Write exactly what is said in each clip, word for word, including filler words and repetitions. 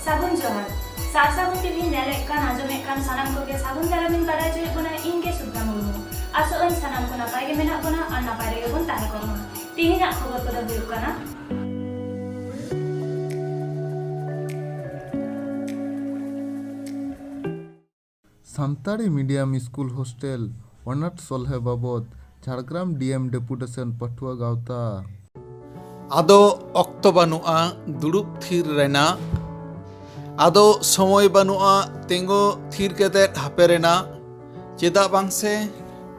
ᱥᱟᱹᱜᱩᱱ ᱡᱚᱦᱟᱨ᱾ ᱥᱟᱨ ᱥᱟᱹᱜᱩᱱ ᱴᱤᱵᱷᱤ ᱧᱮᱞᱮᱫ ᱠᱟᱱ, ᱟᱸᱡᱚᱢᱮᱫ ᱠᱟᱱ ᱥᱟᱱᱟᱢ ᱠᱚᱜᱮ ᱥᱟᱹᱜᱩᱱ ᱫᱟᱨᱟᱢ ᱤᱧ ᱵᱟᱲᱟᱭ ᱦᱚᱪᱚᱭᱮᱫ ᱵᱚᱱᱟ, ᱤᱧ ᱜᱮ ᱥᱩᱵᱷᱨᱟ ᱢᱩᱨᱢᱩ᱾ ᱟᱥᱚᱜ ᱟᱹᱧ ᱥᱟᱱᱟᱢ ᱠᱚ ᱱᱟᱯᱟᱭ ᱜᱮ ᱢᱮᱱᱟᱜ ᱵᱚᱱᱟ ᱟᱨ ᱱᱟᱯᱟᱭ ᱨᱮᱜᱮ ᱵᱚᱱ ᱛᱟᱦᱮᱸ ᱠᱚᱜ ᱢᱟ᱾ ᱛᱮᱦᱮᱧᱟᱜ ᱠᱷᱚᱵᱚᱨ ᱠᱚᱫᱚ ᱦᱩᱭᱩᱜ ᱠᱟᱱᱟ᱾ ᱥᱟᱱᱛᱟᱲᱤ ᱢᱤᱰᱤᱭᱟᱢ ᱥᱠᱩᱞ ᱦᱳᱥᱴᱮᱞ ᱚᱱᱟᱴ ᱥᱚᱞᱦᱮ ᱵᱟᱵᱚᱫ ᱡᱷᱟᱲᱜᱨᱟᱢ ᱰᱤ ᱮᱢ ᱰᱮᱯᱩᱴᱮᱥᱚᱱ ᱯᱟᱹᱴᱷᱩᱣᱟᱹ ᱜᱟᱶᱛᱟ᱾ ᱟᱫᱚ ᱚᱠᱛᱚ ᱵᱟᱹᱱᱩᱜᱼᱟ ᱫᱩᱲᱩᱵ ᱛᱷᱤᱨ ᱨᱮᱱᱟᱜ᱾ ᱟᱫᱚ ᱥᱚᱢᱚᱭ ᱵᱟᱹᱱᱩᱜᱼᱟ ᱛᱤᱸᱜᱩ ᱛᱷᱤᱨ ᱠᱟᱛᱮᱫ ᱦᱟᱯᱮ ᱨᱮᱱᱟᱜ᱾ ᱪᱮᱫᱟᱜ ᱵᱟᱝ ᱥᱮ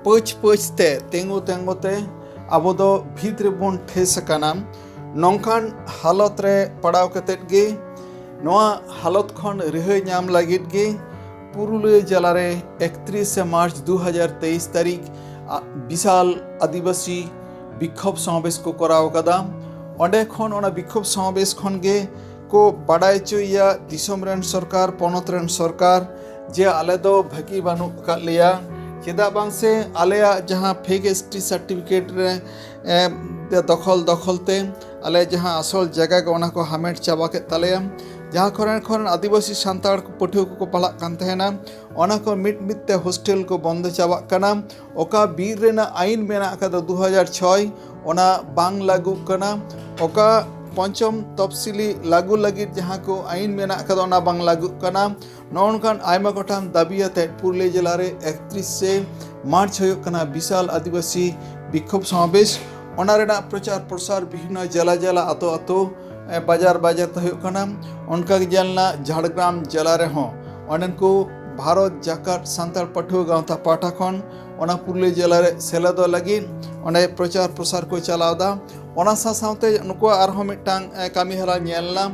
ᱯᱟᱹᱪ ᱯᱟᱹᱪ ᱛᱮ ᱛᱤᱸᱜᱩ ᱛᱤᱸᱜᱩ ᱛᱮ ᱟᱵᱚ ᱫᱚ ᱵᱷᱤᱛ ᱨᱮᱵᱚᱱ ᱴᱷᱮᱥ ᱟᱠᱟᱱᱟ᱾ ᱱᱚᱝᱠᱟᱱ ᱦᱟᱞᱚᱛ ᱨᱮ ᱯᱟᱲᱟᱣ ᱠᱟᱛᱮᱫ ᱜᱮ ᱱᱚᱣᱟ ᱦᱟᱞᱚᱛ ᱠᱷᱚᱱ ᱨᱤᱦᱟᱹᱭ ᱧᱟᱢ ᱞᱟᱹᱜᱤᱫ ᱜᱮ ᱯᱩᱨᱩᱞᱤᱭᱟᱹ ᱡᱮᱞᱟ ᱨᱮ ᱮᱠᱛᱨᱤᱥᱮ ᱢᱟᱨᱪ ᱫᱩ ᱦᱟᱡᱟᱨ ᱛᱮᱭᱤᱥ ᱛᱟᱹᱨᱤᱠᱷ ᱟ- ᱵᱤᱥᱟᱞ ᱟᱹᱫᱤᱵᱟᱹᱥᱤ ᱵᱤᱠᱷᱳᱵ ᱥᱚᱢᱟᱵᱮᱥ ᱠᱚ ᱠᱚᱨᱟᱣ ᱟᱠᱟᱫᱟ᱾ ᱚᱸᱰᱮ ᱠᱷᱚᱱ, ᱚᱱᱟ ᱵᱤᱠᱷᱳᱵ ᱥᱚᱢᱟᱵᱮᱥ ᱠᱷᱚᱱ ᱜᱮ ᱠᱚ ᱵᱟᱰᱟᱭ ᱦᱚᱪᱚᱭᱮᱭᱟ ᱫᱤᱥᱚᱢ ᱨᱮᱱ ᱥᱚᱨᱠᱟᱨ, ᱯᱚᱱᱚᱛ ᱨᱮᱱ ᱥᱚᱨᱠᱟᱨ, ᱡᱮ ᱟᱞᱮ ᱫᱚ ᱵᱷᱟᱹᱜᱤ ᱵᱟᱹᱱᱩᱜ ᱟᱠᱟᱫ ᱞᱮᱭᱟ᱾ ᱪᱮᱫᱟᱜ ᱵᱟᱝ ᱥᱮ ᱟᱞᱮᱭᱟᱜ ᱡᱟᱦᱟᱸ ᱯᱷᱮᱠ ᱮᱥ ᱴᱤ ᱥᱟᱨᱴᱤᱯᱷᱤᱠᱮᱴ ᱨᱮ ᱮ, ᱫᱚᱠᱷᱚᱞ ᱫᱚᱠᱷᱚᱞ ᱛᱮ ᱟᱞᱮ ᱡᱟᱦᱟᱸ ᱟᱥᱚᱞ ᱡᱟᱭᱜᱟ ᱠᱚ, ᱚᱱᱟ ᱠᱚ ᱦᱟᱢᱮᱴ ᱪᱟᱵᱟ ᱠᱮᱫ ᱛᱟᱞᱮᱭᱟ᱾ ᱡᱟᱦᱟᱸ ᱠᱚᱨᱮ ᱠᱷᱚᱱ ᱟᱹᱫᱤᱵᱟᱹᱥᱤ ᱥᱟᱱᱛᱟᱲ ᱯᱟᱹᱴᱷᱩᱣᱟᱹ ᱠᱚᱠᱚ ᱯᱟᱲᱦᱟᱜ ᱠᱟᱱ ᱛᱟᱦᱮᱱᱟ, ᱚᱱᱟ ᱠᱚ ᱢᱤᱫ ᱢᱤᱫ ᱛᱮ ᱦᱳᱥᱴᱮᱞ ᱠᱚ ᱵᱚᱱᱫᱚ ᱪᱟᱵᱟᱜ ᱠᱟᱱᱟ᱾ ᱚᱠᱟ ᱵᱤᱨ ᱨᱮᱱᱟᱜ ᱟᱹᱭᱤᱱ ᱢᱮᱱᱟᱜ ᱟᱠᱟᱫᱟ ᱫᱩ ᱦᱟᱡᱟᱨ ᱪᱷᱚᱭ, ᱚᱱᱟ ᱵᱟᱝ ᱞᱟᱹᱜᱩᱜ ᱠᱟᱱᱟ᱾ ᱚᱠᱟ ᱯᱚᱧᱪᱚᱢ ᱛᱚᱯᱥᱤᱞᱤ ᱞᱟᱹᱜᱩ ᱞᱟᱹᱜᱤᱫ ᱡᱟᱦᱟᱸ ᱠᱚ ᱟᱹᱭᱤᱱ ᱢᱮᱱᱟᱜ ᱟᱠᱟᱫᱟ, ᱚᱱᱟ ᱵᱟᱝ ᱞᱟᱹᱜᱩᱜ ᱠᱟᱱᱟ᱾ ᱱᱚᱜᱼᱚ ᱱᱚᱝᱠᱟᱱ ᱟᱭᱢᱟ ᱜᱚᱴᱟᱝ ᱫᱟᱹᱵᱤ ᱟᱛᱮᱫ ᱯᱩᱨᱩᱞᱤᱭᱟᱹ ᱡᱮᱞᱟ ᱨᱮ ᱮᱠᱛᱨᱤᱥᱮ ᱢᱟᱨᱪ ᱦᱩᱭᱩᱜ ᱠᱟᱱᱟ ᱵᱤᱥᱟᱞ ᱟᱹᱫᱤᱵᱟᱹᱥᱤ ᱵᱤᱠᱷᱳᱵ ᱥᱚᱢᱟᱵᱮᱥ᱾ ᱚᱱᱟ ᱨᱮᱱᱟᱜ ᱯᱨᱚᱪᱟᱨ ᱯᱨᱚᱥᱟᱨ ᱵᱤᱵᱷᱤᱱᱱᱚ ᱡᱮᱞᱟ ᱡᱮᱞᱟ, ᱟᱛᱳ ᱟᱛᱳ, ᱮ, ᱵᱟᱡᱟᱨ ᱵᱟᱡᱟᱨ ᱛᱮ ᱦᱩᱭᱩᱜ ᱠᱟᱱᱟ᱾ ᱚᱱᱠᱟ ᱜᱮ ᱧᱮᱞ ᱮᱱᱟ ᱡᱷᱟᱲᱜᱨᱟᱢ ᱡᱮᱞᱟ ᱨᱮᱦᱚᱸ ᱚᱸᱰᱮᱱ ᱠᱚ ᱵᱷᱟᱨᱚᱛ ᱡᱟᱠᱟᱛ ᱥᱟᱱᱛᱟᱲ ᱯᱟᱹᱴᱷᱩᱣᱟᱹ ᱜᱟᱶᱛᱟ ᱯᱟᱦᱴᱟ ᱠᱷᱚᱱ ᱚᱱᱟ ᱯᱩᱨᱩᱞᱤᱭᱟᱹ ᱡᱮᱞᱟ ᱨᱮ ᱥᱮᱞᱮᱫᱚᱜ ᱞᱟᱹᱜᱤᱫ ᱚᱸᱰᱮ ᱯᱨᱚᱪᱟᱨ ᱯᱨᱚᱥᱟᱨ ᱠᱚ ᱪᱟᱞᱟᱣ ᱮᱫᱟ᱾ ᱚᱱᱟ ᱥᱟᱶ ᱥᱟᱶᱛᱮ ᱱᱩᱠᱩᱣᱟᱜ ᱟᱨᱦᱚᱸ ᱢᱤᱫᱴᱟᱝ, ᱮ, ᱠᱟᱹᱢᱤ ᱦᱚᱨᱟ ᱧᱮᱞ ᱮᱱᱟ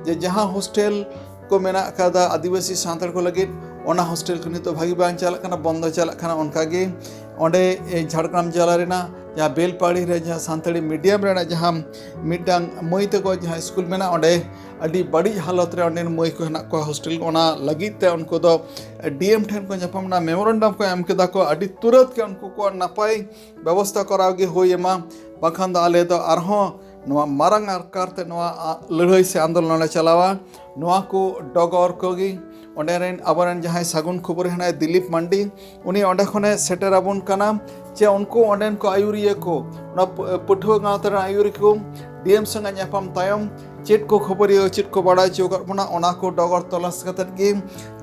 ᱡᱮ ᱡᱟᱦᱟᱸ ᱦᱳᱥᱴᱮᱞ ᱠᱚ ᱢᱮᱱᱟᱜ ᱟᱠᱟᱫᱟ ᱟᱹᱫᱤᱵᱟᱹᱥᱤ ᱥᱟᱱᱛᱟᱲ ᱠᱚ ᱞᱟᱹᱜᱤᱫ, ᱚᱱᱟ ᱦᱳᱥᱴᱮᱞ ᱠᱚ ᱱᱤᱛᱚᱜ ᱵᱷᱟᱹᱜᱤ ᱵᱟᱝ ᱪᱟᱞᱟᱜ ᱠᱟᱱᱟ, ᱵᱚᱱᱫᱚ ᱪᱟᱞᱟᱜ ᱠᱟᱱᱟ᱾ ᱚᱱᱠᱟᱜᱮ ᱚᱸᱰᱮ, ᱮ, ᱡᱷᱟᱲᱜᱨᱟᱢ ᱡᱮᱞᱟ ᱨᱮᱱᱟᱜ ᱡᱟᱦᱟᱸ ᱵᱮᱞᱯᱟᱦᱟᱲᱤ ᱨᱮ ᱡᱟᱦᱟᱸ ᱥᱟᱱᱛᱟᱲᱤ ᱢᱤᱰᱤᱭᱟᱢ ᱨᱮᱱᱟᱜ ᱡᱟᱦᱟᱸ ᱢᱤᱫᱴᱟᱝ ᱢᱟᱹᱭ ᱛᱟᱠᱚ ᱡᱟᱦᱟᱸ ᱥᱠᱩᱞ ᱢᱮᱱᱟᱜᱼᱟ, ᱚᱸᱰᱮ ᱟᱹᱰᱤ ᱵᱟᱹᱲᱤᱡ ᱦᱟᱞᱚᱛ ᱨᱮ ᱚᱸᱰᱮᱱ ᱢᱟᱹᱭ ᱠᱚ ᱦᱮᱱᱟᱜ ᱠᱚᱣᱟ ᱦᱳᱥᱴᱮᱞ᱾ ᱚᱱᱟ ᱞᱟᱹᱜᱤᱫ ᱛᱮ ᱩᱱᱠᱩ ᱫᱚ ᱰᱤ ᱮᱢ ᱴᱷᱮᱱ ᱠᱚ ᱧᱟᱯᱟᱢ ᱮᱱᱟ, ᱢᱮᱢᱳᱨᱮᱱᱰᱟᱢ ᱠᱚ ᱮᱢ ᱠᱮᱫᱟ ᱠᱚ, ᱟᱹᱰᱤ ᱛᱩᱨᱟᱹᱛ ᱜᱮ ᱩᱱᱠᱩ ᱠᱚ ᱱᱟᱯᱟᱭ ᱵᱮᱵᱚᱥᱛᱷᱟ ᱠᱚᱨᱟᱣ ᱜᱮ ᱦᱩᱭ ᱮᱢᱟ, ᱵᱟᱝᱠᱷᱟᱱ ᱫᱚ ᱟᱞᱮ ᱫᱚ ᱟᱨᱦᱚᱸ ᱱᱚᱣᱟ ᱢᱟᱨᱟᱝ ᱟᱠᱟᱨ ᱛᱮ ᱱᱚᱣᱟ ᱞᱟᱹᱲᱦᱟᱹᱭ ᱥᱮ ᱟᱱᱫᱳᱞᱚᱱ ᱞᱮ ᱪᱟᱞᱟᱣᱟ᱾ ᱱᱚᱣᱟ ᱠᱚ ᱰᱚᱜᱚᱨ ᱠᱚᱜᱮ ᱚᱸᱰᱮ ᱨᱮᱱ ᱟᱵᱚᱨᱮᱱ ᱡᱟᱦᱟᱸᱭ ᱥᱟᱹᱜᱩᱱ ᱠᱷᱚᱵᱚᱨᱤᱭᱟᱹ ᱦᱮᱱᱟᱭ ᱫᱤᱞᱤᱯ ᱢᱟᱱᱰᱤ, ᱩᱱᱤ ᱚᱸᱰᱮ ᱠᱷᱚᱱᱮ ᱥᱮᱴᱮᱨ ᱟᱵᱚᱱ ᱠᱟᱱᱟ᱾ ᱪᱮ ᱩᱱᱠᱩ ᱚᱸᱰᱮᱱ ᱠᱚ ᱟᱹᱭᱩᱨᱤᱭᱟᱹ ᱠᱚ, ᱚᱱᱟ ᱯᱟᱹᱴᱷᱩᱣᱟᱹ ᱜᱟᱶᱛᱟ ᱨᱮᱱ ᱟᱹᱭᱩᱨᱤᱭᱟᱹ ᱠᱚ ᱰᱤ ᱮᱢ ᱥᱚᱸᱜᱮ ᱧᱟᱯᱟᱢ ᱛᱟᱭᱚᱢ ᱪᱮᱫ ᱠᱚ ᱠᱷᱚᱵᱚᱨᱤᱭᱟᱹ ᱪᱮᱫ ᱠᱚ ᱵᱟᱲᱟᱭ ᱦᱚᱪᱚ ᱟᱠᱟᱫ ᱵᱚᱱᱟ, ᱚᱱᱟ ᱠᱚ ᱰᱚᱜᱚᱨ ᱛᱚᱞᱟᱥ ᱠᱟᱛᱮᱫ ᱜᱮ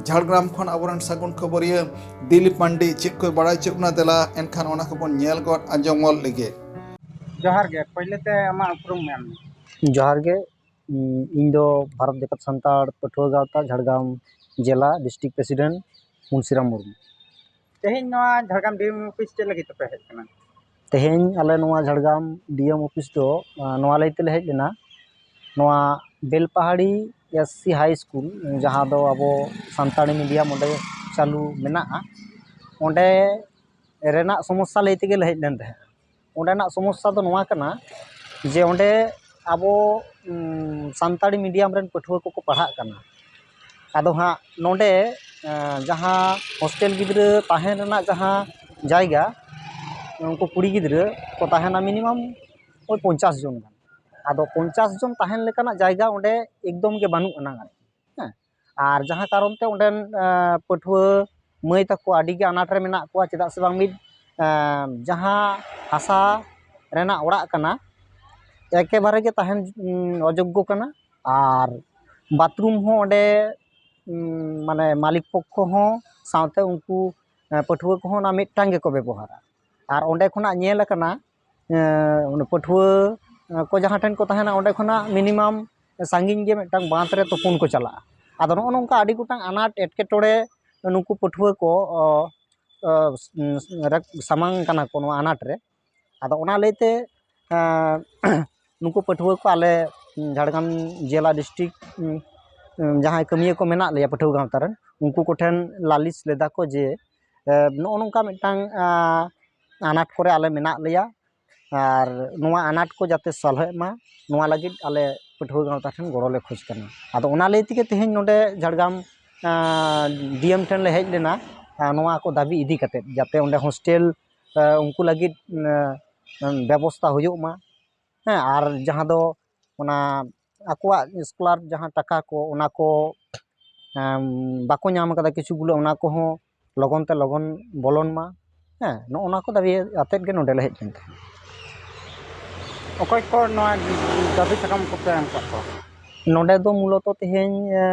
ᱡᱷᱟᱲᱜᱨᱟᱢ ᱠᱷᱚᱱ ᱟᱵᱚᱨᱮᱱ ᱥᱟᱹᱜᱩᱱ ᱠᱷᱚᱵᱚᱨᱤᱭᱟᱹ ᱫᱤᱞᱤᱯ ᱢᱟᱱᱰᱤ ᱪᱮᱫ ᱠᱚᱭ ᱵᱟᱲᱟᱭ ᱦᱚᱪᱚ ᱵᱚᱱᱟ, ᱫᱮᱞᱟ ᱮᱱᱠᱷᱟᱱ ᱚᱱᱟ ᱠᱚᱵᱚᱱ ᱧᱮᱞ ᱜᱚᱫ ᱟᱸᱡᱚᱢ ᱜᱚᱫ ᱞᱮᱜᱮ᱾ ᱡᱚᱦᱟᱨ ᱜᱮ᱾ ᱯᱳᱭᱞᱳ ᱛᱮ ᱟᱢᱟᱜ ᱩᱯᱨᱩᱢ ᱮᱢ ᱢᱮ᱾ ᱡᱚᱦᱟᱨ ᱜᱮ᱾ ᱤᱧ ᱫᱚ ᱵᱷᱟᱨᱚᱛ ᱡᱟᱠᱟᱛ ᱥᱟᱱᱛᱟᱲ ᱯᱟᱹᱴᱷᱩᱣᱟᱹ ᱜᱟᱶᱛᱟ ᱡᱷᱟᱲᱜᱨᱟᱢ ᱡᱮᱞᱟ ᱰᱤᱥᱴᱨᱤᱠᱴ ᱯᱨᱮᱥᱤᱰᱮᱱᱴ ᱢᱩᱱᱥᱤᱨᱟᱢ ᱢᱩᱨᱢᱩ᱾ ᱛᱮᱦᱮᱧ ᱱᱚᱣᱟ ᱡᱷᱟᱲᱜᱨᱟᱢ ᱰᱤ ᱮᱢ ᱚᱯᱷᱤᱥ ᱪᱮᱫ ᱞᱟᱹᱜᱤᱫ ᱛᱮᱯᱮ ᱦᱮᱡ ᱟᱠᱟᱱᱟ? ᱛᱮᱦᱮᱧ ᱟᱞᱮ ᱱᱚᱣᱟ ᱡᱷᱟᱲᱜᱨᱟᱢ ᱰᱤ ᱮᱢ ᱚᱯᱷᱤᱥ ᱫᱚ ᱱᱚᱣᱟ ᱞᱟᱹᱭ ᱛᱮᱞᱮ ᱦᱮᱡ ᱞᱮᱱᱟ, ᱱᱚᱣᱟ ᱵᱮᱞᱯᱟᱦᱟᱲᱤ ᱮᱥ ᱥᱤ ᱦᱟᱭ ᱥᱠᱩᱞ ᱡᱟᱦᱟᱸ ᱫᱚ ᱟᱵᱚ ᱥᱟᱱᱛᱟᱲᱤ ᱢᱤᱰᱤᱭᱟᱢ ᱚᱸᱰᱮ ᱪᱟᱹᱞᱩ ᱢᱮᱱᱟᱜᱼᱟ, ᱚᱸᱰᱮ ᱨᱮᱱᱟᱜ ᱥᱚᱢᱚᱥᱥᱟ ᱞᱟᱹᱭ ᱛᱮᱜᱮ ᱞᱮ ᱦᱮᱡ ᱞᱮᱱ ᱛᱟᱦᱮᱸᱫ᱾ ᱚᱸᱰᱮᱱᱟᱜ ᱥᱚᱢᱚᱥᱥᱟ ᱫᱚ ᱱᱚᱣᱟ ᱠᱟᱱᱟ ᱡᱮ ᱚᱸᱰᱮ ᱟᱵᱚ ᱥᱟᱱᱛᱟᱲᱤ ᱢᱤᱰᱤᱭᱟᱢ ᱨᱮᱱ ᱯᱟᱹᱴᱷᱩᱣᱟᱹ ᱠᱚᱠᱚ ᱯᱟᱲᱦᱟᱜ ᱠᱟᱱᱟ᱾ ᱟᱫᱚ ᱦᱟᱸᱜ ᱱᱚᱰᱮ ᱡᱟᱦᱟᱸ ᱦᱳᱥᱴᱮᱞ ᱜᱤᱫᱽᱨᱟᱹ ᱛᱟᱦᱮᱱ ᱨᱮᱱᱟᱜ ᱡᱟᱦᱟᱸ ᱡᱟᱭᱜᱟ, ᱩᱱᱠᱩ ᱠᱩᱲᱤ ᱜᱤᱫᱽᱨᱟᱹ ᱠᱚ ᱛᱟᱦᱮᱱᱟ ᱢᱤᱱᱤᱢᱟᱢ ᱳᱭ ᱯᱚᱧᱪᱟᱥ ᱡᱚᱱ ᱜᱟᱱ᱾ ᱟᱫᱚ ᱯᱚᱧᱪᱟᱥ ᱡᱚᱱ ᱛᱟᱦᱮᱱ ᱞᱮᱠᱟᱱᱟᱜ ᱡᱟᱭᱜᱟ ᱚᱸᱰᱮ ᱮᱠᱫᱚᱢ ᱜᱮ ᱵᱟᱹᱱᱩᱜ ᱟᱱᱟᱝ ᱟᱨᱠᱤ᱾ ᱦᱮᱸ, ᱟᱨ ᱡᱟᱦᱟᱸ ᱠᱟᱨᱚᱱ ᱛᱮ ᱚᱸᱰᱮᱱ ᱯᱟᱹᱴᱷᱩᱣᱟᱹ ᱢᱟᱹᱭ ᱛᱟᱠᱚ ᱟᱹᱰᱤ ᱜᱮ ᱟᱱᱟᱴ ᱨᱮ ᱢᱮᱱᱟᱜ ᱠᱚᱣᱟ᱾ ᱪᱮᱫᱟᱜ ᱥᱮ ᱵᱟᱝ, ᱢᱤᱫ ᱡᱟᱦᱟᱸ ᱦᱟᱥᱟ ᱨᱮᱱᱟᱜ ᱚᱲᱟᱜ ᱠᱟᱱᱟ, ᱮᱠᱮᱵᱟᱨᱮ ᱜᱮ ᱛᱟᱦᱮᱱ ᱚᱡᱳᱜᱽᱜᱚ ᱠᱟᱱᱟ᱾ ᱟᱨ ᱵᱟᱛᱷᱨᱩᱢ ᱦᱚᱸ ᱚᱸᱰᱮ ᱢᱟᱱᱮ ᱢᱟᱹᱞᱤᱠ ᱯᱚᱠᱠᱷᱚ ᱦᱚᱸ ᱥᱟᱶᱛᱮ ᱩᱱᱠᱩ ᱯᱟᱹᱴᱷᱩᱣᱟᱹ ᱠᱚᱦᱚᱸ ᱚᱱᱟ ᱢᱤᱫᱴᱟᱝ ᱜᱮᱠᱚ ᱵᱮᱵᱚᱦᱟᱨᱟ᱾ ᱟᱨ ᱚᱸᱰᱮ ᱠᱷᱚᱱᱟᱜ ᱧᱮᱞ ᱟᱠᱟᱱᱟ ᱯᱟᱹᱴᱷᱩᱣᱟᱹ ᱠᱚ ᱡᱟᱦᱟᱸ ᱴᱷᱮᱱ ᱠᱚ ᱛᱟᱦᱮᱱᱟ, ᱚᱸᱰᱮ ᱠᱷᱚᱱᱟᱜ ᱢᱤᱱᱤᱢᱟᱢ ᱥᱟᱺᱜᱤᱧ ᱜᱮ ᱢᱤᱫᱴᱟᱝ ᱵᱟᱸᱫᱷ ᱨᱮ ᱛᱩᱯᱩᱱ ᱠᱚ ᱪᱟᱞᱟᱜᱼᱟ᱾ ᱟᱫᱚ ᱱᱚᱜᱼᱚ ᱱᱚᱝᱠᱟ ᱟᱹᱰᱤ ᱜᱚᱴᱟᱝ ᱟᱱᱟᱴ ᱮᱴᱠᱮᱴᱚᱬᱮ ᱱᱩᱠᱩ ᱯᱟᱹᱴᱷᱩᱣᱟᱹ ᱠᱚ ᱥᱟᱢᱟᱝ ᱠᱟᱱᱟ ᱠᱚ ᱱᱚᱣᱟ ᱟᱱᱟᱴ ᱨᱮ᱾ ᱟᱫᱚ ᱚᱱᱟ ᱞᱟᱹᱭᱛᱮ ᱱᱩᱠᱩ ᱯᱟᱹᱴᱷᱩᱣᱟᱹ ᱠᱚ ᱟᱞᱮ ᱡᱷᱟᱲᱜᱨᱟᱢ ᱡᱮᱞᱟ ᱰᱤᱥᱴᱨᱤᱠᱴ ᱡᱟᱦᱟᱸᱭ ᱠᱟᱹᱢᱤᱭᱟᱹ ᱠᱚ ᱢᱮᱱᱟᱜ ᱞᱮᱭᱟ ᱯᱟᱹᱴᱷᱩᱣᱟᱹ ᱜᱟᱶᱛᱟ ᱨᱮᱱ, ᱩᱱᱠᱩ ᱠᱚᱴᱷᱮᱱ ᱞᱟᱹᱞᱤᱥ ᱞᱮᱫᱟ ᱠᱚ ᱡᱮ ᱱᱚᱜᱼᱚ ᱱᱚᱝᱠᱟ ᱢᱤᱫᱴᱟᱝ ᱟᱱᱟᱴ ᱠᱚᱨᱮ ᱟᱞᱮ ᱢᱮᱱᱟᱜ ᱞᱮᱭᱟ, ᱟᱨ ᱱᱚᱣᱟ ᱟᱱᱟᱴ ᱠᱚ ᱡᱟᱛᱮ ᱥᱚᱞᱦᱮᱜ ᱢᱟ, ᱱᱚᱣᱟ ᱞᱟᱹᱜᱤᱫ ᱟᱞᱮ ᱯᱟᱹᱴᱷᱩᱣᱟᱹ ᱜᱟᱶᱛᱟ ᱴᱷᱮᱱ ᱜᱚᱲᱚ ᱞᱮ ᱠᱷᱚᱡᱽ ᱠᱟᱱᱟ᱾ ᱟᱫᱚ ᱚᱱᱟ ᱞᱟᱹᱭ ᱛᱮᱜᱮ ᱛᱮᱦᱮᱧ ᱱᱚᱰᱮ ᱡᱷᱟᱲᱜᱨᱟᱢ ᱰᱤ ᱮᱢ ᱴᱷᱮᱱ ᱞᱮ ᱦᱮᱡ ᱞᱮᱱᱟ, ᱱᱚᱣᱟ ᱠᱚ ᱫᱟᱹᱵᱤ ᱤᱫᱤ ᱠᱟᱛᱮᱫ, ᱡᱟᱛᱮ ᱚᱸᱰᱮ ᱦᱳᱥᱴᱮᱞ ᱩᱱᱠᱩ ᱞᱟᱹᱜᱤᱫ ᱵᱮᱵᱚᱥᱛᱷᱟ ᱦᱩᱭᱩᱜ ᱢᱟ᱾ ᱦᱮᱸ, ᱟᱨ ᱡᱟᱦᱟᱸ ᱫᱚ ᱚᱱᱟ ᱟᱠᱚᱣᱟᱜ ᱥᱠᱚᱞᱟᱨ ᱡᱟᱦᱟᱸ ᱴᱟᱠᱟ ᱠᱚ, ᱚᱱᱟ ᱠᱚ ᱮᱢ, ᱵᱟᱠᱚ ᱧᱟᱢ ᱠᱟᱫᱟ ᱠᱤᱪᱷᱩ ᱜᱩᱞᱳ, ᱚᱱᱟ ᱠᱚᱦᱚᱸ ᱞᱚᱜᱚᱱ ᱛᱮ ᱞᱚᱜᱚᱱ ᱵᱚᱞᱚᱱ ᱢᱟ᱾ ᱦᱮᱸ, ᱱᱚᱜᱼᱚ ᱱᱚᱣᱟ ᱠᱚ ᱫᱟᱹᱵᱤ ᱟᱛᱮᱫ ᱜᱮ ᱱᱚᱰᱮ ᱞᱮ ᱦᱮᱡ ᱞᱮᱱ ᱛᱟᱦᱮᱸᱫ᱾ ᱚᱠᱚᱭ ᱠᱚ ᱱᱚᱣᱟ ᱫᱟᱹᱵᱤ ᱥᱟᱠᱟᱢ ᱠᱚᱯᱮ ᱮᱢ ᱠᱟᱜ ᱠᱚᱣᱟ? ᱱᱚᱰᱮ ᱫᱚ ᱢᱩᱞᱚᱛᱚ ᱛᱮᱦᱮᱧ, ᱮ,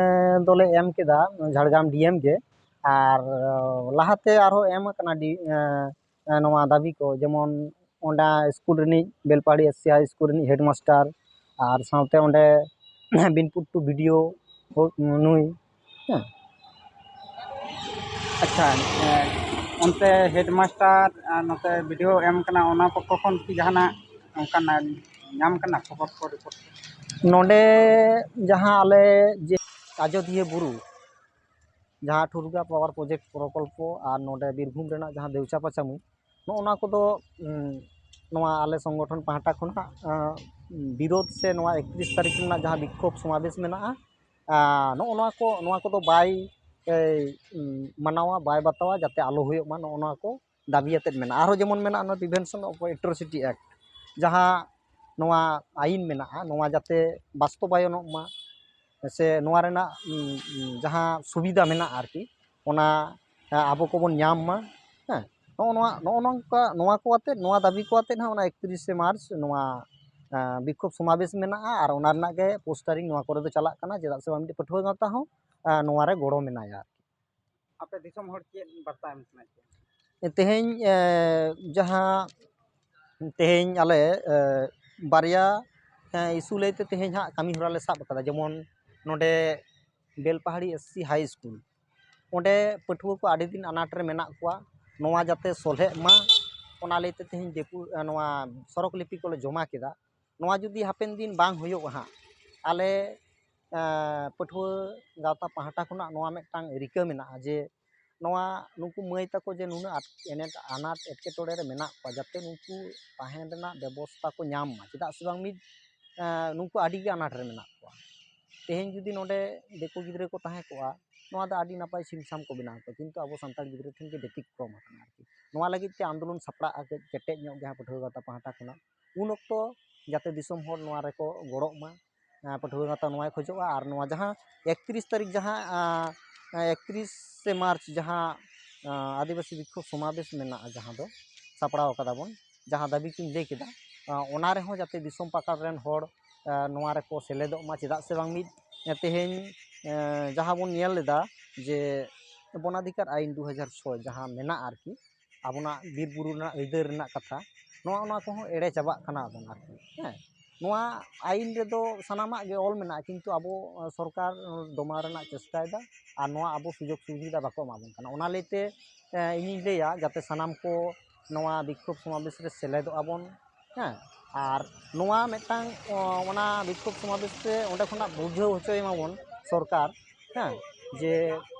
ᱫᱚᱞᱮ ᱮᱢ ᱠᱮᱫᱟ ᱡᱷᱟᱲᱜᱨᱟᱢ ᱰᱤ ᱮᱢ ᱜᱮ, ᱟᱨ ᱞᱟᱦᱟᱛᱮ ᱟᱨᱦᱚᱸ ᱮᱢ ᱟᱠᱟᱱᱟ ᱰᱤ-, ᱮ, ᱮ, ᱱᱚᱣᱟ ᱫᱟᱹᱵᱤ ᱠᱚ, ᱡᱮᱢᱚᱱ ᱚᱸᱰᱮ ᱥᱠᱩᱞ ᱨᱤᱱᱤᱡ, ᱵᱮᱞᱯᱟᱦᱟᱲᱤ ᱮᱥ ᱥᱤ ᱦᱟᱭ ᱥᱠᱩᱞ ᱨᱤᱱᱤᱡ ᱦᱮᱰᱢᱟᱥᱴᱟᱨ, ᱟᱨ ᱥᱟᱶᱛᱮ ᱚᱸᱰᱮ ᱵᱤᱱᱯᱩᱨ ᱴᱩ ᱵᱤ ᱰᱤ ᱳ ᱱᱩᱭ, ᱦᱮᱸ᱾ ᱟᱪᱪᱷᱟ, ᱮ, ᱚᱱᱛᱮ ᱦᱮᱰᱢᱟᱥᱴᱟᱨ ᱟᱨ ᱱᱚᱛᱮ ᱵᱤ ᱰᱤ ᱳ ᱮᱢ ᱠᱟᱱᱟ, ᱚᱱᱟ ᱯᱚᱠᱠᱷᱚ ᱠᱷᱚᱱ ᱠᱤ ᱡᱟᱦᱟᱱᱟᱜ ᱚᱱᱠᱟᱱᱟᱜ ᱧᱟᱢ ᱠᱟᱱᱟ ᱠᱷᱚᱵᱚᱨ ᱠᱚ, ᱨᱤᱯᱳᱨᱴ? ᱱᱚᱰᱮ ᱡᱟᱦᱟᱸ ᱟᱞᱮ ᱡᱮ ᱟᱡᱚᱫᱤᱭᱟᱹ ᱵᱩᱨᱩ, ᱡᱟᱦᱟᱸ ᱴᱷᱩᱨᱜᱟ ᱯᱟᱣᱟᱨ ᱯᱨᱚᱡᱮᱠᱴ ᱯᱨᱚᱠᱚᱞᱯᱚ ᱟᱨ ᱱᱚᱰᱮ ᱵᱤᱨᱵᱷᱩᱢ ᱨᱮᱱᱟᱜ ᱡᱟᱦᱟᱸ ᱫᱮᱣᱪᱟ ᱯᱟᱪᱟᱢᱩ, ᱱᱚᱜᱼᱚ ᱱᱚᱣᱟ ᱠᱚᱫᱚ, ᱩᱸ, ᱱᱚᱣᱟ ᱟᱞᱮ ᱥᱚᱝᱜᱚᱴᱷᱚᱱ ᱯᱟᱦᱴᱟ ᱠᱷᱚᱱᱟᱜ, ᱟᱸ, ᱵᱤᱨᱳᱫᱷ ᱥᱮ ᱱᱚᱣᱟ ᱮᱠᱛᱨᱤᱥ ᱛᱟᱹᱨᱤᱠᱷ ᱨᱮᱱᱟᱜ ᱡᱟᱦᱟᱸ ᱵᱤᱠᱠᱷᱳᱵᱽ ᱥᱚᱢᱟᱵᱮᱥ ᱢᱮᱱᱟᱜᱼᱟ, ᱟᱸ, ᱱᱚᱜᱼᱚ ᱱᱚᱣᱟ ᱠᱚ, ᱱᱚᱣᱟ ᱠᱚᱫᱚ ᱵᱟᱭ, ᱮᱭ, ᱩᱸ, ᱢᱟᱱᱟᱣᱟ, ᱵᱟᱭ ᱵᱟᱛᱟᱣᱟ, ᱡᱟᱛᱮ ᱟᱞᱚ ᱦᱩᱭᱩᱜ ᱢᱟ ᱱᱚᱜᱼᱚ ᱱᱚᱣᱟ ᱠᱚ ᱫᱟᱹᱵᱤ ᱟᱛᱮᱫ ᱢᱮᱱᱟᱜᱼᱟ᱾ ᱟᱨᱦᱚᱸ ᱡᱮᱢᱚᱱ ᱢᱮᱱᱟᱜᱼᱟ ᱱᱚᱣᱟ Prevention of Atrocity Act, ᱡᱟᱦᱟᱸ ᱱᱚᱣᱟ ᱟᱭᱤᱱ ᱢᱮᱱᱟᱜᱼᱟ, ᱱᱚᱣᱟ ᱡᱟᱛᱮ ᱵᱟᱥᱛᱚᱵᱟᱭᱚᱱᱚᱜ ᱢᱟ, ᱥᱮ ᱱᱚᱣᱟ ᱨᱮᱱᱟᱜ, ᱩᱸ, ᱩᱸ, ᱡᱟᱦᱟᱸ ᱥᱩᱵᱤᱫᱷᱟ ᱢᱮᱱᱟᱜᱼᱟ ᱟᱨᱠᱤ, ᱚᱱᱟ, ᱮ, ᱟᱵᱚ ᱠᱚᱵᱚᱱ ᱧᱟᱢ ᱢᱟ᱾ ᱦᱮᱸ, ᱱᱚᱜᱼᱚ ᱱᱚᱣᱟ, ᱱᱚᱜᱼᱚ ᱱᱚᱝᱠᱟ, ᱱᱚᱣᱟ ᱠᱚ ᱟᱛᱮᱫ, ᱱᱚᱣᱟ ᱫᱟᱹᱵᱤ ᱠᱚ ᱟᱛᱮᱫ ᱦᱟᱸᱜ ᱚᱱᱟ ᱮᱠᱛᱨᱤᱥᱮ ᱢᱟᱨᱪ ᱱᱚᱣᱟ, ᱮ, ᱵᱤᱠᱠᱷᱳᱵᱽ ᱥᱚᱢᱟᱵᱮᱥ ᱢᱮᱱᱟᱜᱼᱟ ᱟᱨ ᱚᱱᱟ ᱨᱮᱱᱟᱜ ᱜᱮ ᱯᱳᱥᱴᱟᱨᱤᱝ ᱱᱚᱣᱟ ᱠᱚᱨᱮ ᱫᱚ ᱪᱟᱞᱟᱜ ᱠᱟᱱᱟ, ᱪᱮᱫᱟᱜ ᱥᱮ ᱵᱟᱝ ᱢᱤᱫᱴᱮᱱ ᱯᱟᱹᱴᱷᱩᱣᱟᱹ ᱜᱟᱶᱛᱟ ᱦᱚᱸ, ᱮ, ᱱᱚᱣᱟ ᱨᱮ ᱜᱚᱲᱚ ᱢᱮᱱᱟᱭᱟ᱾ ᱟᱯᱮ ᱫᱤᱥᱚᱢ ᱦᱚᱲ ᱪᱮᱫ ᱵᱟᱨᱛᱟ ᱮᱢ ᱥᱟᱱᱟᱭᱮᱫ ᱯᱮᱭᱟ? ᱛᱮᱦᱮᱧ, ᱮ, ᱡᱟᱦᱟᱸ ᱛᱮᱦᱮᱧ ᱟᱞᱮ, ᱮ, ᱵᱟᱨᱭᱟ, ᱮ, ᱤᱥᱩ ᱞᱟᱹᱭᱛᱮ ᱛᱮᱦᱮᱧ ᱦᱟᱸᱜ ᱠᱟᱹᱢᱤ ᱦᱚᱨᱟ ᱞᱮ ᱥᱟᱵ ᱟᱠᱟᱫᱟ᱾ ᱡᱮᱢᱚᱱ ᱱᱚᱰᱮ ᱵᱮᱞᱯᱟᱦᱟᱲᱤ ᱮᱥ ᱥᱤ ᱦᱟᱭ ᱥᱠᱩᱞ, ᱚᱸᱰᱮ ᱯᱟᱹᱴᱷᱩᱣᱟᱹ ᱠᱚ ᱟᱹᱰᱤ ᱫᱤᱱ ᱟᱱᱟᱴ ᱨᱮ ᱢᱮᱱᱟᱜ ᱠᱚᱣᱟ, ᱱᱚᱣᱟ ᱡᱟᱛᱮ ᱥᱚᱞᱦᱮᱜ ᱢᱟ, ᱚᱱᱟ ᱞᱟᱹᱭᱛᱮ ᱛᱮᱦᱮᱧ ᱰᱮᱯᱩ-, ᱮ, ᱱᱚᱣᱟ ᱥᱚᱨᱚᱠ ᱞᱤᱯᱤ ᱠᱚᱞᱮ ᱡᱚᱢᱟ ᱠᱮᱫᱟ᱾ ᱱᱚᱣᱟ ᱡᱩᱫᱤ ᱦᱟᱯᱮᱱ ᱫᱤᱱ ᱵᱟᱝ ᱦᱩᱭᱩᱜᱼᱟ ᱦᱟᱸᱜ, ᱟᱞᱮ, ᱮ, ᱯᱟᱹᱴᱷᱩᱣᱟᱹ ᱜᱟᱶᱛᱟ ᱯᱟᱦᱴᱟ ᱠᱷᱚᱱᱟᱜ ᱱᱚᱣᱟ ᱢᱤᱫᱴᱟᱝ ᱨᱤᱠᱟᱹ ᱢᱮᱱᱟᱜᱼᱟ ᱡᱮ ᱱᱚᱣᱟ ᱱᱩᱠᱩ ᱢᱟᱹᱭ ᱛᱟᱠᱚ ᱡᱮ ᱱᱩᱱᱟᱹᱜ ᱟᱴ-, ᱮᱱᱮᱴ-, ᱟᱱᱟᱴ ᱮᱴᱠᱮᱴᱚᱬᱮ ᱨᱮ ᱢᱮᱱᱟᱜ ᱠᱚᱣᱟ, ᱡᱟᱛᱮ ᱱᱩᱠᱩ ᱛᱟᱦᱮᱱ ᱨᱮᱱᱟᱜ ᱵᱮᱵᱚᱥᱛᱟ ᱠᱚ ᱧᱟᱢ ᱢᱟ᱾ ᱪᱮᱫᱟᱜ ᱥᱮ ᱵᱟᱝ ᱢᱤᱫ, ᱮ, ᱱᱩᱠᱩ ᱟᱹᱰᱤ ᱜᱮ ᱟᱱᱟᱴ ᱨᱮ ᱢᱮᱱᱟᱜ ᱠᱚᱣᱟ᱾ ᱛᱮᱦᱮᱧ ᱡᱩᱫᱤ ᱱᱚᱰᱮ ᱫᱤᱠᱩ ᱜᱤᱫᱽᱨᱟᱹ ᱠᱚ ᱛᱟᱦᱮᱸ ᱠᱚᱜᱼᱟ, ᱱᱚᱣᱟ ᱫᱚ ᱟᱹᱰᱤ ᱱᱟᱯᱟᱭ ᱥᱤᱢ ᱥᱟᱢ ᱠᱚ ᱵᱮᱱᱟᱣ ᱠᱚᱣᱟ, ᱠᱤᱱᱛᱩ ᱟᱵᱚ ᱥᱟᱱᱛᱟᱲ ᱜᱤᱫᱽᱨᱟᱹ ᱴᱷᱮᱱ ᱜᱮ ᱵᱮᱛᱤᱠᱨᱚᱢ ᱟᱠᱟᱱᱟ ᱟᱨᱠᱤ᱾ ᱱᱚᱣᱟ ᱞᱟᱹᱜᱤᱫ ᱛᱮ ᱟᱱᱫᱳᱞᱚᱱ ᱥᱟᱯᱲᱟᱜᱼᱟ ᱠᱟᱹᱡ ᱠᱮᱴᱮᱡ ᱧᱚᱜ ᱜᱮ ᱦᱟᱸᱜ ᱯᱟᱹᱴᱷᱩᱣᱟᱹ ᱜᱟᱶᱛᱟ ᱯᱟᱦᱴᱟ ᱠᱷᱚᱱᱟᱜ᱾ ᱩᱱ ᱚᱠᱛᱚ, ᱡᱟᱛᱮ ᱫᱤᱥᱚᱢ ᱦᱚᱲ ᱱᱚᱣᱟ ᱨᱮᱠᱚ ᱜᱚᱲᱚᱜ ᱢᱟ᱾ ᱟᱸ, ᱯᱟᱹᱴᱷᱩᱣᱟᱹ ᱜᱟᱶᱛᱟ ᱱᱚᱣᱟᱭ ᱠᱷᱚᱡᱚᱜᱼᱟ᱾ ᱟᱨ ᱱᱚᱣᱟ ᱡᱟᱦᱟᱸ ᱮᱠᱛᱨᱤᱥ ᱛᱟᱹᱨᱤᱠᱷ, ᱡᱟᱦᱟᱸ, ᱟᱸ, ᱮᱠᱛᱨᱤᱥᱮ ᱢᱟᱨᱪ, ᱡᱟᱦᱟᱸ, ᱟᱸ, ᱟᱹᱫᱤᱵᱟᱹᱥᱤ ᱵᱤᱠᱠᱷᱳᱵ ᱥᱚᱢᱟᱵᱮᱥ ᱢᱮᱱᱟᱜᱼᱟ, ᱡᱟᱦᱟᱸ ᱫᱚ ᱥᱟᱯᱲᱟᱣ ᱠᱟᱫᱟ ᱵᱚᱱ, ᱡᱟᱦᱟᱸ ᱫᱟᱹᱵᱤ ᱠᱚᱧ ᱞᱟᱹᱭ ᱠᱮᱫᱟ, ᱟᱸ, ᱚᱱᱟ ᱨᱮᱦᱚᱸ ᱡᱟᱛᱮ ᱫᱤᱥᱚᱢ ᱯᱟᱠᱟᱲ ᱨᱮᱱ ᱦᱚᱲ, ᱟᱸ, ᱱᱚᱣᱟ ᱨᱮᱠᱚ ᱥᱮᱞᱮᱫᱚᱜ ᱢᱟ᱾ ᱪᱮᱫᱟᱜ ᱥᱮ ᱵᱟᱝ, ᱢᱤᱫ, ᱟᱸ, ᱛᱮᱦᱮᱧ, ᱟᱸ, ᱡᱟᱦᱟᱸ ᱵᱚᱱ ᱧᱮᱞ ᱞᱮᱫᱟ ᱡᱮ ᱵᱚᱱᱟᱫᱷᱤᱠᱟᱨ ᱟᱭᱤᱱ ᱫᱩ ᱦᱟᱡᱟᱨ ᱪᱷᱚᱭ ᱡᱟᱦᱟᱸ ᱢᱮᱱᱟᱜᱼᱟ ᱟᱨᱠᱤ, ᱟᱵᱚᱱᱟᱜ ᱵᱤᱨ ᱵᱩᱨᱩ ᱨᱮᱱᱟᱜ ᱟᱹᱭᱫᱟᱹᱨ ᱨᱮᱱᱟᱜ ᱠᱟᱛᱷᱟ, ᱱᱚᱣᱟ, ᱚᱱᱟ ᱠᱚᱦᱚᱸ ᱮᱲᱮ ᱪᱟᱵᱟᱜ ᱠᱟᱱᱟ ᱟᱵᱚᱱ ᱟᱨᱠᱤ, ᱦᱮᱸ᱾ ᱱᱚᱣᱟ ᱟᱭᱤᱱ ᱨᱮᱫᱚ ᱥᱟᱱᱟᱢᱟᱜ ᱜᱮ ᱚᱞ ᱢᱮᱱᱟᱜᱼᱟ, ᱠᱤᱱᱛᱩ ᱟᱵᱚ, ᱟᱸ, ᱥᱚᱨᱠᱟᱨ ᱫᱚᱢᱟᱣ ᱨᱮᱱᱟᱜ ᱪᱮᱥᱴᱟᱭᱮᱫᱟ ᱟᱨ ᱱᱚᱣᱟ ᱟᱵᱚ ᱥᱩᱡᱳᱜᱽ ᱥᱩᱵᱤᱫᱷᱟ ᱵᱟᱠᱚ ᱮᱢᱟ ᱵᱚᱱ ᱠᱟᱱᱟ᱾ ᱚᱱᱟ ᱞᱟᱹᱭᱛᱮ, ᱟᱸ, ᱤᱧᱤᱧ ᱞᱟᱹᱭᱟ ᱡᱟᱛᱮ ᱥᱟᱱᱟᱢ ᱠᱚ ᱱᱚᱣᱟ ᱵᱤᱠᱠᱷᱳᱵ ᱥᱚᱢᱟᱵᱮᱥ ᱨᱮ ᱥᱮᱞᱮᱫᱚᱜ ᱟᱵᱚᱱ, ᱦᱮᱸ᱾ ᱟᱨ ᱱᱚᱣᱟ ᱢᱤᱫᱴᱟᱝ, ᱚ, ᱚᱱᱟ ᱵᱤᱠᱠᱷᱳᱵ ᱥᱚᱢᱟᱵᱮᱥ ᱨᱮ ᱚᱸᱰᱮ ᱠᱷᱚᱱᱟᱜ ᱵᱩᱡᱷᱟᱹᱣ ᱦᱚᱪᱚᱭ ᱢᱟᱵᱚᱱ ᱥᱚᱨᱠᱟᱨ, ᱦᱮᱸ, ᱡᱮ,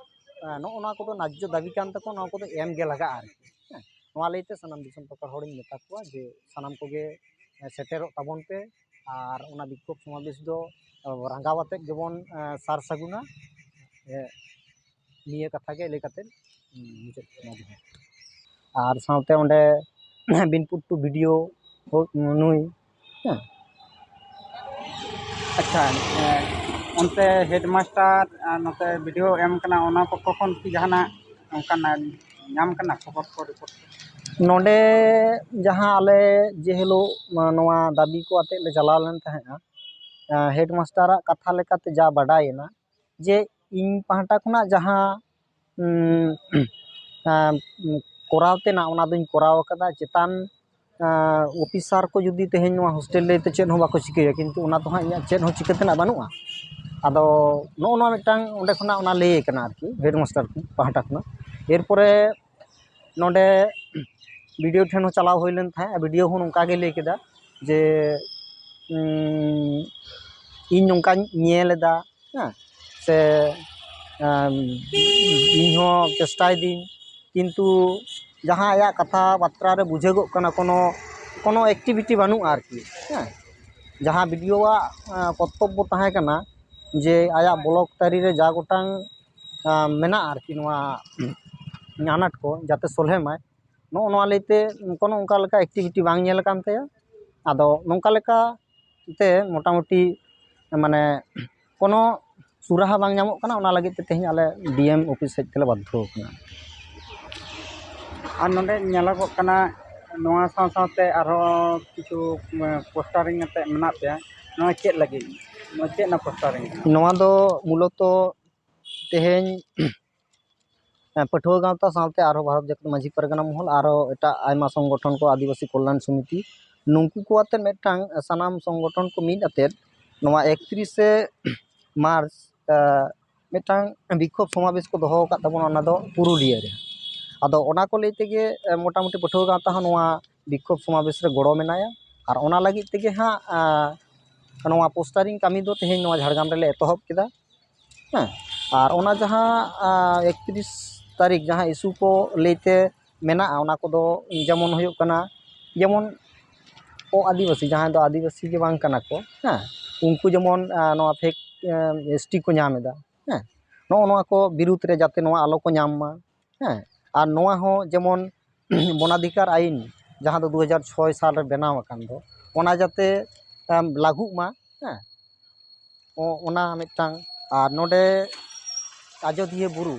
ᱟᱸ, ᱱᱚᱜᱼᱚ ᱱᱚᱣᱟ ᱠᱚᱫᱚ ᱱᱟᱡᱽᱡᱚ ᱫᱟᱹᱵᱤ ᱠᱟᱱ ᱛᱟᱠᱚ, ᱱᱚᱣᱟ ᱠᱚᱫᱚ ᱮᱢ ᱜᱮ ᱞᱟᱜᱟᱜᱼᱟ ᱟᱨᱠᱤ, ᱦᱮᱸ᱾ ᱱᱚᱣᱟ ᱞᱟᱹᱭᱛᱮ ᱥᱟᱱᱟᱢ ᱫᱤᱥᱚᱢ ᱯᱟᱠᱟᱲ ᱦᱚᱲᱤᱧ ᱢᱮᱛᱟ ᱠᱚᱣᱟ ᱡᱮ ᱥᱟᱱᱟᱢ ᱠᱚᱜᱮ, ᱮ, ᱥᱮᱴᱮᱨᱚᱜ ᱛᱟᱵᱚᱱ ᱯᱮ ᱟᱨ ᱚᱱᱟ ᱵᱤᱠᱠᱷᱳᱵ ᱥᱚᱢᱟᱵᱮᱥ ᱫᱚ, ᱮ, ᱨᱟᱸᱜᱟᱣ ᱟᱛᱮᱫ ᱜᱮᱵᱚᱱ, ᱮ, ᱥᱟᱨ ᱥᱟᱹᱜᱩᱱᱟ᱾ ᱮ, ᱱᱤᱭᱟᱹ ᱠᱟᱛᱷᱟ ᱜᱮ ᱞᱟᱹᱭ ᱠᱟᱛᱮᱫ, ᱩᱸ, ᱢᱩᱪᱟᱹᱫ ᱠᱟᱱᱟ ᱡᱚᱦᱟᱨ᱾ ᱟᱨ ᱥᱟᱶᱛᱮ ᱚᱸᱰᱮ ᱵᱤᱱᱯᱩᱨ ᱴᱩ ᱵᱤ ᱰᱤ ᱳ ᱱᱩᱭ, ᱦᱮᱸ᱾ ᱟᱪᱪᱷᱟ, ᱮ, ᱚᱱᱛᱮ ᱦᱮᱰᱢᱟᱥᱴᱟᱨ ᱟᱨ ᱱᱚᱛᱮ ᱵᱤ ᱰᱤ ᱳ ᱮᱢ ᱠᱟᱱᱟ, ᱚᱱᱟ ᱯᱚᱠᱠᱷᱚ ᱠᱷᱚᱱ ᱠᱤ ᱡᱟᱦᱟᱱᱟᱜ ᱚᱱᱠᱟᱱᱟᱜ ᱧᱟᱢ ᱠᱟᱱᱟ ᱠᱷᱚᱵᱚᱨ ᱠᱚ, ᱨᱤᱯᱳᱨᱴ ᱠᱚ? ᱱᱚᱰᱮ ᱡᱟᱦᱟᱸ ᱟᱞᱮ ᱡᱮ ᱦᱤᱞᱳᱜ ᱱᱚᱣᱟ ᱫᱟᱹᱵᱤ ᱠᱚ ᱟᱛᱮᱫ ᱞᱮ ᱪᱟᱞᱟᱣ ᱞᱮᱱ ᱛᱟᱦᱮᱸᱫᱼᱟ, ᱮ, ᱦᱮᱰᱢᱟᱥᱴᱟᱨᱟᱜ ᱠᱟᱛᱷᱟ ᱞᱮᱠᱟᱛᱮ ᱡᱟ ᱵᱟᱰᱟᱭᱮᱱᱟ ᱡᱮ ᱤᱧ ᱯᱟᱦᱴᱟ ᱠᱷᱚᱱᱟᱜ ᱡᱟᱦᱟᱸ, ᱩᱸ, ᱮ, ᱠᱚᱨᱟᱣ ᱛᱮᱱᱟᱜ, ᱚᱱᱟ ᱫᱚᱧ ᱠᱚᱨᱟᱣ ᱟᱠᱟᱫᱟ᱾ ᱪᱮᱛᱟᱱ, ᱮ, ᱚᱯᱷᱤᱥᱟᱨ ᱠᱚ ᱡᱩᱫᱤ ᱛᱮᱦᱮᱧ ᱱᱚᱣᱟ ᱦᱳᱥᱴᱮᱞ ᱞᱟᱹᱭᱛᱮ ᱪᱮᱫ ᱦᱚᱸ ᱵᱟᱠᱚ ᱪᱤᱠᱟᱹᱭᱟ, ᱠᱤᱱᱛᱩ ᱚᱱᱟ ᱫᱚ ᱦᱟᱸᱜ ᱤᱧᱟᱹᱜ ᱪᱮᱫ ᱦᱚᱸ ᱪᱤᱠᱟᱹ ᱛᱮᱱᱟᱜ ᱵᱟᱹᱱᱩᱜᱼᱟ᱾ ᱟᱫᱚ ᱱᱚᱜᱼᱚ ᱱᱚᱣᱟ ᱢᱤᱫᱴᱟᱝ ᱚᱸᱰᱮ ᱠᱷᱚᱱᱟᱜ ᱚᱱᱟ ᱞᱟᱹᱭ ᱠᱟᱱᱟ ᱟᱨᱠᱤ, ᱦᱮᱰᱢᱟᱥᱴᱟᱨ ᱯᱟᱦᱴᱟ ᱠᱷᱚᱱᱟᱜ᱾ ᱮᱨᱯᱚᱨᱮ ᱱᱚᱰᱮ ᱵᱤ ᱰᱤ ᱳ ᱴᱷᱮᱱ ᱦᱚᱸ ᱪᱟᱞᱟᱣ ᱦᱩᱭ ᱞᱮᱱ ᱛᱟᱦᱮᱸᱫ, ᱵᱤ ᱰᱤ ᱳ ᱦᱚᱸ ᱱᱚᱝᱠᱟ ᱜᱮ ᱞᱟᱹᱭ ᱠᱮᱫᱟ ᱡᱮ, ᱩᱸ, ᱤᱧ ᱱᱚᱝᱠᱟᱧ ᱧᱮᱞ ᱮᱫᱟ, ᱦᱮᱸ, ᱥᱮ, ᱮᱸ, ᱤᱧ ᱦᱚᱸ ᱪᱮᱥᱴᱟᱭ ᱫᱟᱹᱧ, ᱠᱤᱱᱛᱩ ᱡᱟᱦᱟᱸ ᱟᱭᱟᱜ ᱠᱟᱛᱷᱟ ᱵᱟᱛᱨᱟ ᱨᱮ ᱵᱩᱡᱷᱟᱹᱜᱚᱜ ᱠᱟᱱᱟ, ᱠᱳᱱᱳ, ᱠᱳᱱᱳ ᱮᱠᱴᱤᱵᱷᱤᱴᱤ ᱵᱟᱹᱱᱩᱜᱼᱟ ᱟᱨᱠᱤ, ᱦᱮᱸ᱾ ᱡᱟᱦᱟᱸ ᱵᱤ ᱰᱤ ᱳᱣᱟᱜ, ᱮᱸ, ᱠᱚᱨᱛᱚᱵᱵᱚ ᱛᱟᱦᱮᱸ ᱠᱟᱱᱟ ᱡᱮ ᱟᱭᱟᱜ ᱵᱞᱚᱠ ᱛᱟᱹᱨᱤ ᱨᱮ ᱡᱟ ᱜᱚᱴᱟᱝ, ᱮᱸ, ᱢᱮᱱᱟᱜᱼᱟ ᱟᱨᱠᱤ ᱱᱚᱣᱟ ᱟᱱᱟᱴ ᱠᱚ ᱡᱟᱛᱮ ᱥᱚᱞᱦᱮ ᱢᱟᱭ, ᱱᱚᱜᱼᱚ ᱱᱚᱣᱟ ᱞᱟᱹᱭᱛᱮ ᱠᱳᱱᱳ ᱚᱱᱠᱟ ᱞᱮᱠᱟ ᱮᱠᱴᱤᱵᱷᱤᱴᱤ ᱵᱟᱝ ᱧᱮᱞ ᱟᱠᱟᱱ ᱛᱟᱭᱟ᱾ ᱟᱫᱚ ᱱᱚᱝᱠᱟ ᱞᱮᱠᱟ ᱛᱮ ᱢᱚᱴᱟᱢᱩᱴᱤ ᱢᱟᱱᱮ ᱠᱳᱱᱳ ᱥᱩᱨᱟᱦᱟ ᱵᱟᱝ ᱧᱟᱢᱚᱜ ᱠᱟᱱᱟ᱾ ᱚᱱᱟ ᱞᱟᱹᱜᱤᱫ ᱛᱮ ᱛᱮᱦᱮᱧ ᱟᱞᱮ ᱰᱤ ᱮᱢ ᱚᱯᱷᱤᱥ ᱦᱮᱡ ᱛᱮᱞᱮ ᱵᱟᱫᱽᱫᱷᱚ ᱟᱠᱟᱱᱟ᱾ ᱟᱨ ᱱᱚᱰᱮ ᱧᱮᱞᱚᱜᱚᱜ ᱠᱟᱱᱟ, ᱱᱚᱣᱟ ᱥᱟᱶ ᱥᱟᱶᱛᱮ ᱟᱨᱦᱚᱸ ᱠᱤᱪᱷᱩ ᱯᱳᱥᱴᱟᱨᱤᱝ ᱟᱛᱮ ᱢᱮᱱᱟᱜ ᱯᱮᱭᱟ᱾ ᱱᱚᱣᱟ ᱪᱮᱫ ᱞᱟᱹᱜᱤᱫ? ᱱᱚᱣᱟ ᱪᱮᱫ ᱨᱮᱱᱟᱜ ᱯᱳᱥᱴᱟᱨᱤᱝ ᱠᱟᱱᱟ? ᱱᱚᱣᱟ ᱫᱚ ᱢᱩᱞᱚᱛᱚ ᱛᱮᱦᱮᱧ ᱯᱟᱹᱴᱷᱩᱣᱟᱹ ᱜᱟᱶᱛᱟ ᱥᱟᱶᱛᱮ ᱟᱨᱦᱚᱸ ᱵᱷᱟᱨᱚᱛ ᱡᱟᱠᱟᱛ ᱢᱟᱹᱡᱷᱤ ᱯᱟᱨᱜᱟᱱᱟ ᱢᱚᱦᱚᱞ, ᱟᱨᱦᱚᱸ ᱮᱴᱟᱜ ᱟᱭᱢᱟ ᱥᱚᱝᱜᱚᱴᱷᱚᱱ ᱠᱚ, ᱟᱹᱫᱤᱵᱟᱹᱥᱤ ᱠᱚᱞᱭᱟᱱ ᱥᱚᱢᱤᱛᱤ, ᱱᱩᱠᱩ ᱠᱚ ᱟᱛᱮᱫ ᱢᱤᱫᱴᱟᱝ ᱥᱟᱱᱟᱢ ᱥᱚᱝᱜᱚᱴᱷᱚᱱ ᱠᱚ ᱢᱤᱫ ᱟᱛᱮᱫ ᱱᱚᱣᱟ ᱮᱠᱛᱨᱤᱥᱮ ᱢᱟᱨᱪ ᱢᱤᱫᱴᱟᱝ ᱵᱤᱠᱠᱷᱳᱵ ᱥᱚᱢᱟᱵᱮᱥ ᱠᱚ ᱫᱚᱦᱚ ᱟᱠᱟᱫ ᱛᱟᱵᱚᱱᱟ, ᱚᱱᱟ ᱫᱚ ᱯᱩᱨᱩᱞᱤᱭᱟᱹ ᱨᱮ᱾ ᱟᱫᱚ ᱚᱱᱟ ᱠᱚ ᱞᱟᱹᱭ ᱛᱮᱜᱮ ᱢᱚᱴᱟᱢᱩᱴᱤ ᱯᱟᱹᱴᱷᱩᱣᱟᱹ ᱜᱟᱶᱛᱟ ᱦᱚᱸ ᱱᱚᱣᱟ ᱵᱤᱠᱠᱷᱳᱵ ᱥᱚᱢᱟᱵᱮᱥ ᱨᱮ ᱜᱚᱲᱚ ᱢᱮᱱᱟᱭᱟ᱾ ᱟᱨ ᱚᱱᱟ ᱞᱟᱹᱜᱤᱫ ᱛᱮᱜᱮ ᱦᱟᱸᱜ ᱱᱚᱣᱟ ᱯᱳᱥᱴᱟᱨᱤᱝ ᱠᱟᱹᱢᱤ ᱫᱚ ᱛᱮᱦᱮᱧ ᱱᱚᱣᱟ ᱡᱷᱟᱲᱜᱨᱟᱢ ᱨᱮᱞᱮ ᱮᱛᱚᱦᱚᱵ ᱠᱮᱫᱟ᱾ ᱦᱮᱸ, ᱟᱨ ᱚᱱᱟ ᱡᱟᱦᱟᱸ ᱮᱠᱛᱨᱤᱥ ᱛᱟᱹᱨᱤᱠᱷ ᱡᱟᱦᱟᱸ ᱤᱥᱩ ᱠᱚ ᱞᱟᱹᱭᱛᱮ ᱢᱮᱱᱟᱜᱼᱟ, ᱚᱱᱟ ᱠᱚᱫᱚ ᱡᱮᱢᱚᱱ ᱦᱩᱭᱩᱜ ᱠᱟᱱᱟ, ᱡᱮᱢᱚᱱ ᱚ ᱟᱹᱫᱤᱵᱟᱹᱥᱤ, ᱡᱟᱦᱟᱸᱭ ᱫᱚ ᱟᱹᱫᱤᱵᱟᱹᱥᱤ ᱜᱮ ᱵᱟᱝ ᱠᱟᱱᱟ ᱠᱚ, ᱦᱮᱸ, ᱩᱱᱠᱩ ᱡᱮᱢᱚᱱ ᱱᱚᱣᱟ ᱯᱷᱮᱠ ᱮᱥ ᱴᱤ ᱠᱚ ᱧᱟᱢ ᱮᱫᱟ, ᱦᱮᱸ, ᱱᱚᱜᱼᱚ ᱱᱚᱣᱟ ᱠᱚ ᱵᱤᱨᱩᱫᱽ ᱨᱮ ᱡᱟᱛᱮ ᱱᱚᱣᱟ ᱟᱞᱚ ᱠᱚ ᱧᱟᱢ ᱢᱟ, ᱦᱮᱸ, ᱟᱨ ᱱᱚᱣᱟ ᱦᱚᱸ ᱡᱮᱢᱚᱱ ᱵᱚᱱᱟᱫᱷᱤᱠᱟᱨ ᱟᱭᱤᱱ ᱡᱟᱦᱟᱸ ᱫᱚ ᱫᱩ ᱦᱟᱡᱟᱨ ᱪᱷᱚᱭ ᱥᱟᱞ ᱨᱮ ᱵᱮᱱᱟᱣ ᱟᱠᱟᱱ ᱫᱚ, ᱚᱱᱟ ᱡᱟᱛᱮ ᱞᱟᱹᱜᱩᱜ ᱢᱟ, ᱦᱮᱸ, ᱚ- ᱚᱱᱟ ᱢᱤᱫᱴᱟᱝ᱾ ᱟᱨ ᱱᱚᱰᱮ ᱟᱡᱚᱫᱤᱭᱟᱹ ᱵᱩᱨᱩ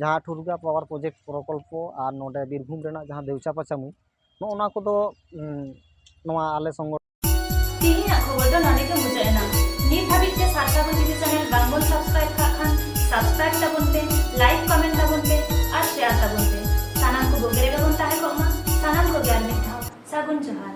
ᱡᱟᱦᱟᱸ ᱴᱷᱩᱨᱜᱟ ᱯᱟᱣᱟᱨ ᱯᱨᱚᱡᱮᱠᱴ ᱯᱨᱚᱠᱚᱞᱯᱚ ᱟᱨ ᱱᱚᱰᱮ ᱵᱤᱨᱵᱷᱩᱢ ᱨᱮᱱᱟᱜ ᱡᱟᱦᱟᱸ ᱫᱮᱣᱪᱟ ᱯᱟᱪᱟᱢᱤ, ᱱᱚᱜᱼᱚ ᱱᱚᱣᱟ ᱠᱚᱫᱚ ᱱᱚᱣᱟ ᱟᱞᱮ ᱥᱚᱝᱜᱚ ᱛᱮᱦᱮᱧᱟᱜ ᱠᱷᱚᱵᱚᱨ ᱫᱚ ᱱᱚᱰᱮ ᱜᱮ ᱢᱩᱪᱟᱹᱫ ᱮᱱᱟ᱾ ᱱᱤᱛ ᱦᱟᱹᱵᱤᱡ ᱛᱮ ᱥᱟᱨᱛᱟ ᱵᱩᱡᱽ ᱴᱤᱵᱷᱤ ᱪᱮᱱᱮᱞ ᱵᱟᱝ ᱵᱚᱱ ᱥᱟᱵᱥᱠᱨᱟᱭᱤᱵ ᱠᱟᱜ ᱠᱷᱟᱱ ᱥᱟᱵᱥᱠᱨᱟᱭᱤᱵ ᱛᱟᱵᱚᱱ ᱯᱮ, ᱞᱟᱭᱤᱠ ᱠᱚᱢᱮᱱᱴ ᱛᱟᱵᱚᱱ ᱯᱮ ᱟᱨ ᱥᱮᱭᱟᱨ ᱛᱟᱵᱚᱱ ᱯᱮ᱾ ᱥᱟᱱᱟᱢ ᱠᱚ ᱵᱩᱜᱤ ᱨᱮᱜᱮ ᱵᱚᱱ ᱛᱟᱦᱮᱸ ᱠᱚᱜ ᱢᱟ᱾ ᱥᱟᱱᱟᱢ ᱠᱚᱜᱮ ᱟᱨ ᱢᱤᱫ ᱫᱷᱟᱣ ᱥᱟᱹᱜᱩᱱ ᱡᱚᱦᱟᱨ᱾